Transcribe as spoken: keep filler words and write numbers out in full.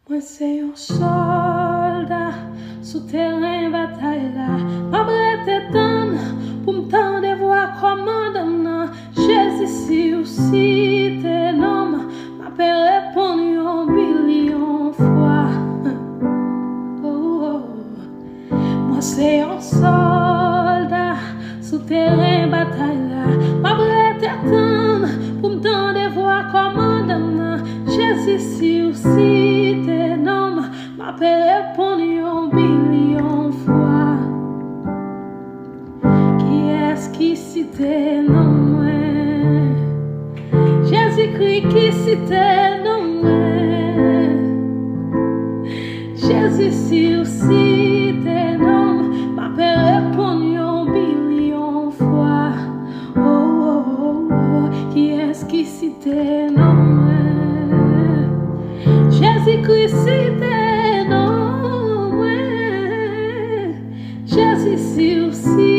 Mwen se yon sòlda sou teren batay la. M ap rete tann pou m tande vwa kòmandan m nan. Jezi, si w site non m, m ap reponn yon bilyon fwa. Oh, oh. Mwen se yon sòlda sou teren batay la. M ap rete tann pou m tande vwa kòmandan m nan. Jezi, si w site non m, m ap reponn yon bilyon fwa. Kiyès ki site non mwen? Jezikri ki site non mwen. Jezi, si w site non m, m ap reponn yon bilyon fwa. Oh, oh, oh, oh. Kiyès ki site non mwen? Jezikri site non mwen. Jezi, si w site